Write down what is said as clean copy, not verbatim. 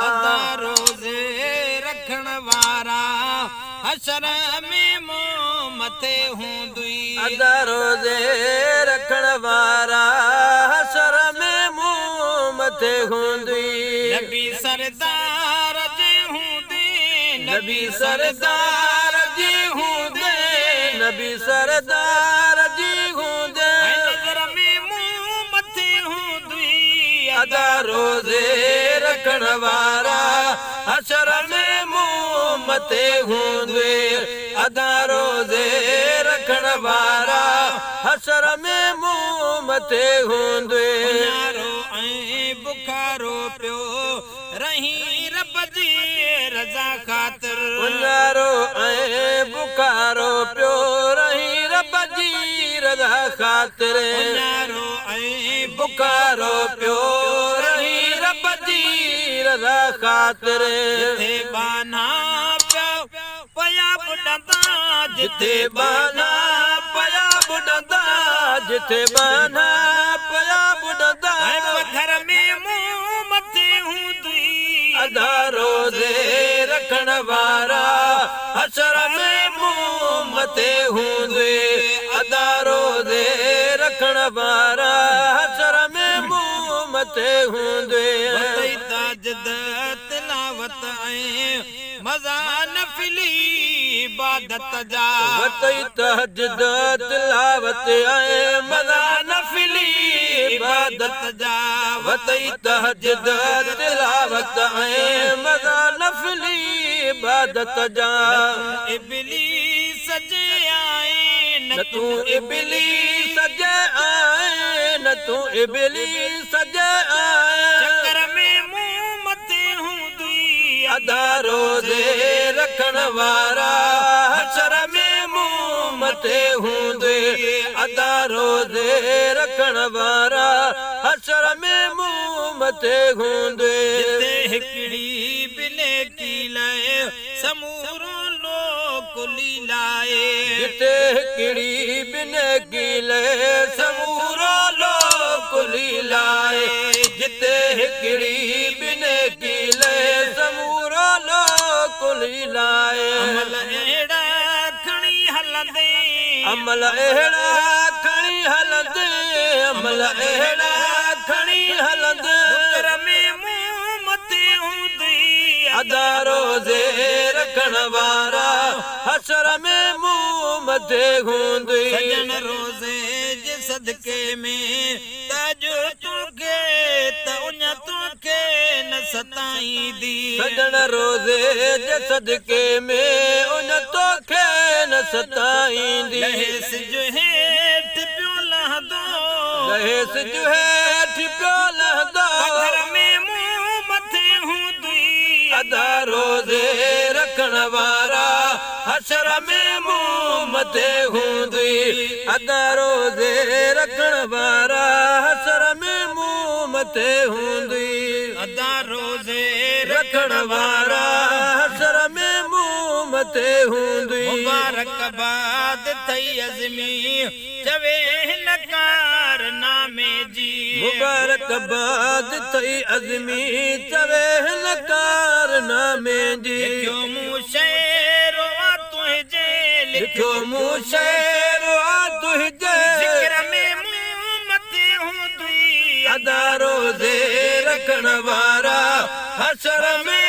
ادا روزي رکڻ وارا حشر ۾ مون مٿي هوندئي. ادا روزي رکڻ وارا حشر ۾ مون مٿي هوندئي. نبي سردار جي هوندي نبي سردار جي هوندي نبي سردار جي هوندي. ۽ نظر ۾ مون مٿي هوندئي. ادا روزي رکڻ وارا حشر ۾ مون مٿي هوندئي. ادا روزي رکڻ وارا حشر ۾ مون مٿي هوندئي. اڃارو ۽ بکارو پيو رهين رب جي رضا خاطر. اڃارو ۽ بکارو پيو رهين رب جي رضا خاطر. اڃارو ۽ بکارو پيو رهين رب جي رضا خاطر. جٿي ٻانها پيا ٻڏندا جٿي ٻانها پيا ٻڏندا جٿي ٻانها پيا ٻڏندا. ۽ پٿر ۾ مون مٿي هوندئي. ادا روزي رکڻ وارا حشر ۾ مون مٿي هوندئي. ادا روزي رکڻ وارا حشر ۾ مون مٿي هوندئي. وتئي تهجد تلاوت ۽ مزا نفلي عبادت جا. وتئي تهجد تلاوت ۽ مزا نفلي عبادت جا. وتئي تهجد تلاوت ۽ مزا نفلي عبادت جا. نه تون ابليس جي آئين نه تون ابليس جي آئين نه تون ابليس جي آئين. چڪر ۾ مون مٿي هوندئي. ادا روزي رکڻ وارا حشر ۾ مون مٿي هوندئي. ادا روزي رکڻ وارا حشر ۾ مون مٿي هوندئي. جتي هڪڙي به نيڪي لئه سمورو لوڪ ليلائي. جتي هڪڙي به نيڪي لئه سمورو لوڪ ليلائي. جتي هڪڙي به نيڪي لئه سمورو لوڪ ليلائي. عمل اهڙا کڻي هلندين. عمل اهڙا کڻي هلندين عمل اهڙا کڻي هلندين. ڏڪر ۾ مون مٿي هوندئي. ادا روزي رکڻ وارا حشر ۾ مون مٿي هوندئي. سڄڻ روزي جي صدقي ۾ ته اڄ توکي ته اڃ توکي نه ستائيندي. سڄڻ روزي جي صدقي ۾ اڃ توکي نه ستائيندي. لهي سج هيٺ پيو لهندو. لهي سج هيٺ پيو لهندو. پٿر ۾ مون مٿي هوندئي. ادا روزي رکڻ وارا حشر ۾ مون مٿي هوندئي. ادا روزي رکڻ وارا حشر ۾ مون مٿي هوندئي. ادا روزي رکڻ وارا حشر ۾ مون مٿي هوندئي. مبارڪ باد ٿئي عزمي چوي هن ڪارنامي جي. مبارڪ باد ٿئي عزمي چوي هن ڪارنامي جي. لکيو مون شعر آ تنهنجي لکيو مون شعر آ تنهنجي ذڪر ۾ مون مٿي هوندئي. ادا روزي رکڻ وارا حشر ۾